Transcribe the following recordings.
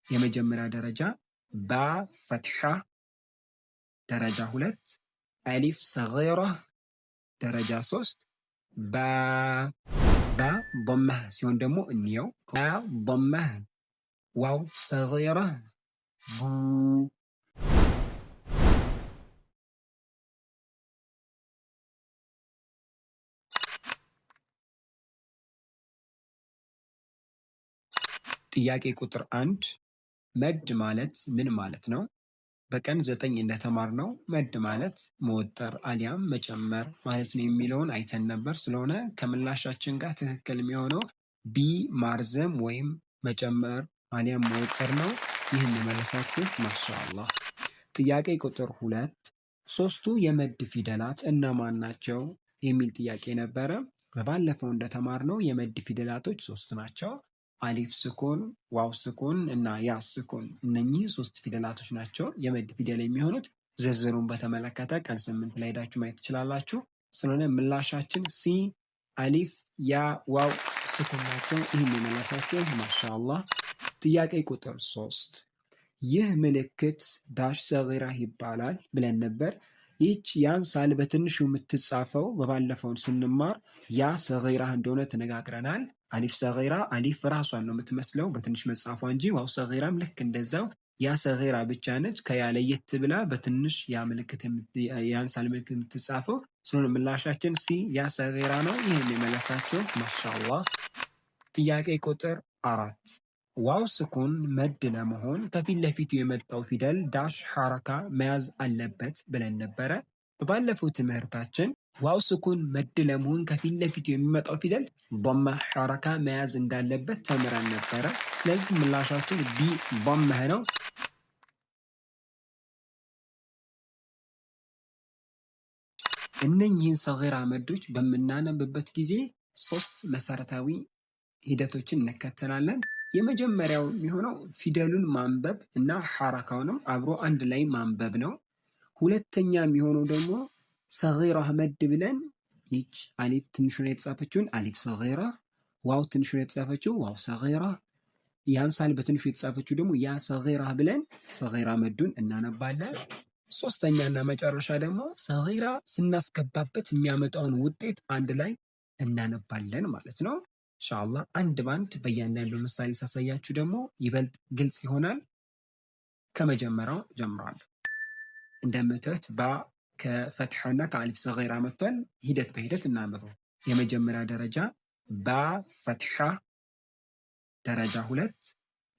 የመጀመሪያ ደረጃ ባ ፈትሓ፣ ደረጃ ሁለት አሊፍ ሰጊራ፣ ደረጃ ሶስት ባ። ባ ዶመህ ሲሆን ደግሞ እንየው። ባ ዶመህ፣ ዋው ሰጊራ፣ ቡ። ጥያቄ ቁጥር 1፣ መድ ማለት ምን ማለት ነው? በቀን 9 እንደተማርነው መድ ማለት መወጠር አሊያም መጨመር ማለት ነው የሚለውን አይተን ነበር። ስለሆነ ከምላሻችን ጋር ትክክል የሚሆነው B ማርዘም ወይም መጨመር አሊያም መወጠር ነው። ይህን የመለሳችሁ ማሻአላህ። ጥያቄ ቁጥር 2፣ ሶስቱ የመድ ፊደላት እነማን ናቸው የሚል ጥያቄ ነበረ። በባለፈው እንደተማርነው የመድ ፊደላቶች ሶስት ናቸው። አሊፍ ስኩን፣ ዋው ስኩን እና ያ ስኩን፣ እነኚህ ሶስት ፊደላቶች ናቸው የመድ ፊደል የሚሆኑት። ዝርዝሩን በተመለከተ ቀን 8 ላይ ሄዳችሁ ማየት ትችላላችሁ። ስለሆነ ምላሻችን C አሊፍ፣ ያ፣ ዋው ስኩን ናቸው። ይህን የመለሳችሁ ማሻአላህ። ጥያቄ ቁጥር 3፣ ይህ ምልክት dash ሰጊራ ይባላል ብለን ነበር። ይህች ያንሳል በትንሹ የምትጻፈው በባለፈውን ስንማር ያ ሰጊራ እንደሆነ ተነጋግረናል። አሊፍ ሰጊራ አሊፍ ራሷን ነው የምትመስለው በትንሽ መጻፏ እንጂ ዋው ሰጊራም ልክ እንደዛው ያ ሰጊራ ብቻ ነች። ከያ ለየት ብላ በትንሽ ያ ምልክት ያንሳል ምልክት የምትጻፈው ስለሆነ ምላሻችን C ያ ሰጊራ ነው። ይህን የመለሳቸው ማሻአላህ። ጥያቄ ቁጥር 4፣ ዋው ስኩን መድ ለመሆን ከፊት ለፊቱ የመጣው ፊደል dash ሐረካ መያዝ አለበት ብለን ነበረ። በባለፈው ትምህርታችን ዋው ስኩን መድ ለመሆን ከፊት ለፊቱ የሚመጣው ፊደል ዶማ ሐረካ መያዝ እንዳለበት ተምረን ነበረ። ስለዚህ ምላሻችን B ዶመህ ነው። እነኚህን ሰጊራ መዶች በምናነብበት ጊዜ ሶስት መሰረታዊ ሂደቶችን እንከተላለን። የመጀመሪያው የሚሆነው ፊደሉን ማንበብ እና ሐረካውንም አብሮ አንድ ላይ ማንበብ ነው። ሁለተኛ የሚሆነው ደግሞ ሰጊራ መድ ብለን ይች አሊፍ ትንሹ ላይ የተጻፈችውን አሊፍ ሰጊራ፣ ዋው ትንሹ ላይ የተጻፈችው ዋው ሰጊራ፣ ያንሳል በትንሹ የተጻፈችው ደግሞ ያ ሰጊራ ብለን ሰጊራ መዱን እናነባለን። ሶስተኛ እና መጨረሻ ደግሞ ሰጊራ ስናስገባበት የሚያመጣውን ውጤት አንድ ላይ እናነባለን ማለት ነው። ኢንሻአላህ አንድ ባንድ በእያንዳንዱ ምሳሌ ሳሳያችሁ ደግሞ ይበልጥ ግልጽ ይሆናል። ከመጀመሪያው ጀምሯል። እንደምታዩት ባ ከፈትሐ እና ከአሊፍ ሰጊራ መጥቷል። ሂደት በሂደት እናንብበው። የመጀመሪያ ደረጃ ባ ፈትሐ፣ ደረጃ ሁለት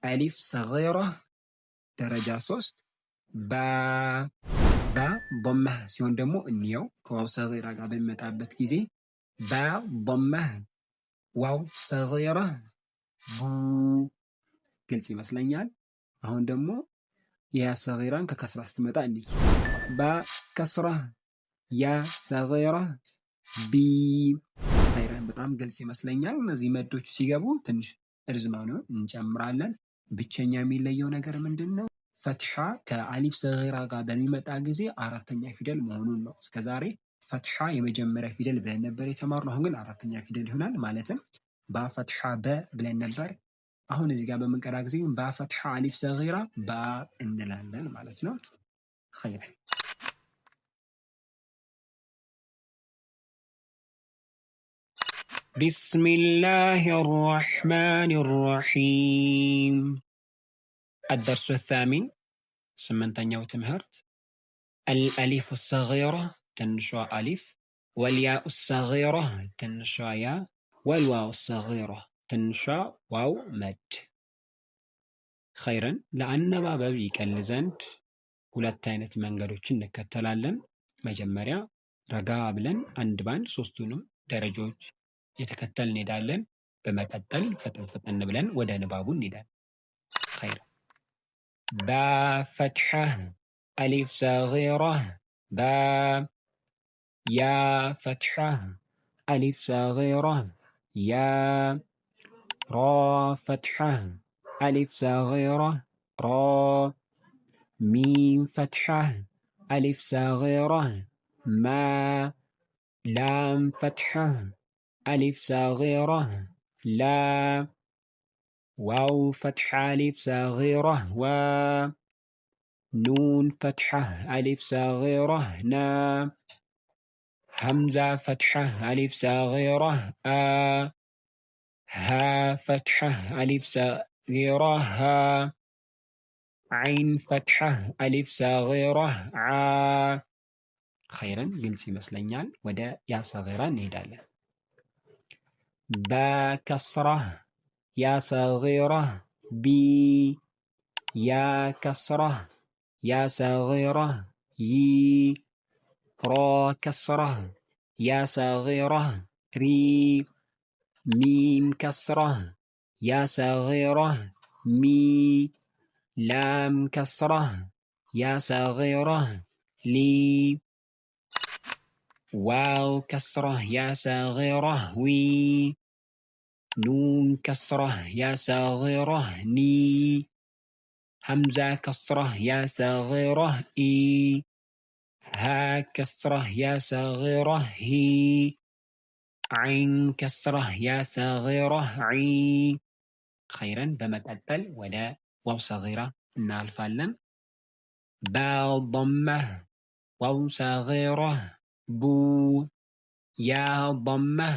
አሊፍ ሰጊራ፣ ደረጃ ሶስት ባ። ባ ዶመህ ሲሆን ደግሞ እንየው። ከዋው ሰጊራ ጋር በሚመጣበት ጊዜ ባ ዶመህ፣ ዋው ሰጊራ፣ ቡ። ግልጽ ይመስለኛል። አሁን ደግሞ የያ ሰጊራን ከከስራ ስትመጣ እንይ። ባ ከስራ፣ ያ ሰጊራ፣ ቢ። ኸይረን በጣም ግልጽ ይመስለኛል። እነዚህ መዶቹ ሲገቡ ትንሽ እርዝማኔውን እንጨምራለን። ብቸኛ የሚለየው ነገር ምንድን ነው? ፈትሓ ከአሊፍ ሰጊራ ጋር በሚመጣ ጊዜ አራተኛ ፊደል መሆኑን ነው። እስከዛሬ ፈትሓ የመጀመሪያ ፊደል ብለን ነበር የተማርነው። አሁን ግን አራተኛ ፊደል ይሆናል። ማለትም ባ ፈትሓ በ ብለን ነበር። አሁን እዚህ ጋር በምንቀራ ጊዜ ባ ፈትሓ አሊፍ ሰጊራ ባ እንላለን ማለት ነው። ኸይረን። ቢስሚላህ ራሕማን ራሒም። አደርሱ ታሚን፣ ስምንተኛው ትምህርት፣ አልአሊፍ ሰጊራ ትንሿ አሊፍ፣ ወልያኡ ሰጊራ ትንሿ ያ፣ ወልዋው ሰጊራ ትንሿ ዋው መድ። ኸይረን፣ ለአነባበብ ይቀል ዘንድ ሁለት አይነት መንገዶችን እንከተላለን። መጀመሪያ ረጋ ብለን አንድ ባንድ ሶስቱንም ደረጃዎች የተከተል እንሄዳለን። በመቀጠል ፈጠን ፈጠን ብለን ወደ ንባቡ እንሄዳለን። ኸይረን፣ ባ ፈትሐ አሊፍ ሰጊራ ባ፣ ያ ፈትሐ አሊፍ ሰጊራ ያ፣ ራ ፈትሐ አሊፍ ሰጊራ ራ፣ ሚም ፈትሐ አሊፍ ሰጊራ ማ፣ ላም ፈትሐ አሊፍ ሰጊራ ላ፣ واو فتحة ألف صغيرة وا، نون فتحة ألف صغيرة نا، همزة فتحة ألف صغيرة آ، ها فتحة ألف صغيرة ها، عين فتحة ألف صغيرة ዓ። خيرا ግልጽ ይመስለኛል። ወደ ياء صغيرة እንሄዳለን። با كسرة ياء صغيرة بي، ياء كسرة ياء صغيرة ይ፣ راء كسرة ياء صغيرة ሪ፣ ميم كسرة ياء صغيرة ሚ፣ لام كسرة ياء صغيرة ሊ፣ واو كسرة ياء صغيرة ዊ፣ نون كسرة ياء صغيرة ኒ፣ همزة كسرة ياء صغيرة ኢ፣ هاء كسرة ياء صغيرة ሂ፣ عين كسرة ياء صغيرة ዒ። خيرا በመቀጠል ወደ واو صغيرة እናልፋለን። باء ضمة واو صغيرة ቡ፣ ياء ضمة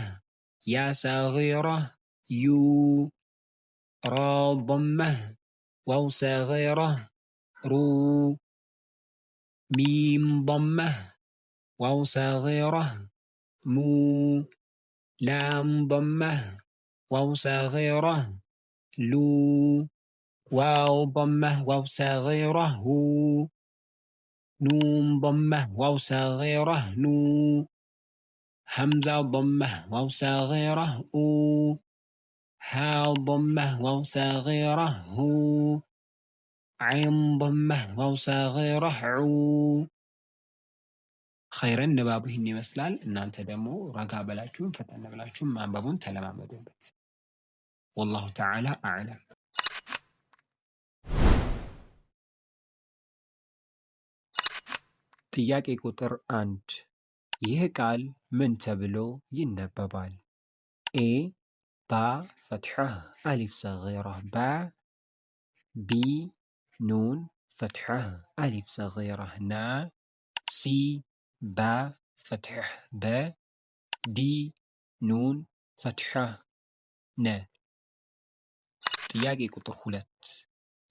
ياء صغيرة ዩ፣ راء ضمة واو صغيرة ሩ፣ ميم ضمة واو صغيرة ሙ፣ لام ضمة واو صغيرة ሉ፣ واو ضمة واو صغيرة ው፣ نون ضمة واو صغيرة ኑ፣ همزة ضمة واو صغيرة ኡ፣ هاء ضمة واو صغيرة ሁ፣ عين ضمة واو صغيرة ዑ። خيرا ንባቡ ይህን ይመስላል። እናንተ ደግሞ ረጋ ብላችሁም ፈጠን ብላችሁም ማንበቡን ተለማመዱበት። والله تعالى أعلم። ጥያቄ ቁጥር 1፣ ይህ ቃል ምን ተብሎ ይነበባል? A باء فتحة ألف صغيرة با፣ B نون فتحة ألف صغيرة ና፣ C باء فتحة በ፣ D نون فتحة ነ። ጥያቄ ቁጥር 2፣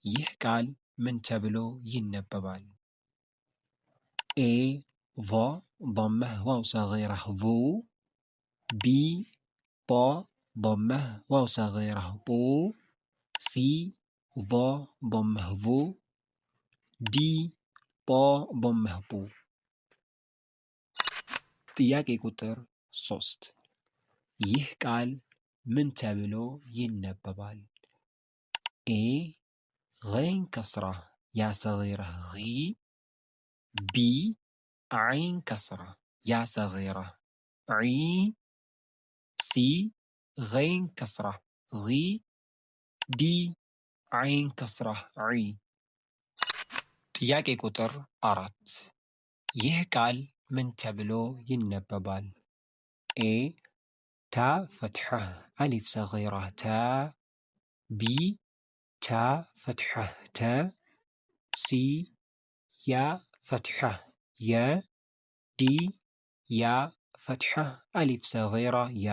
ይህ ቃል ምን ተብሎ ይነበባል? A ظ ضمة واو صغيرة ظ፣ B طا ضمة واو صغيرة ጡ፣ C ظ ضمة ظ፣ D طا ضمة ጡ። ጥያቄ ቁጥር 3፣ ይህ ቃል ምን ተብሎ ይነበባል? A غين كسرة ياء صغيرة غ፣ B عين كسرة ياء صغيرة ዒ፣ C غين كسرة غ፣ D عين كسرة ዒ። ጥያቄ ቁጥር 4፣ ይህ ቃል ምን ተብሎ ይነበባል? A تاء فتحة ألف صغيرة ታ፣ B تا فتحة ተ፣ C ياء فتحة የ፣ D ياء فتحة ألف صغيرة ያ።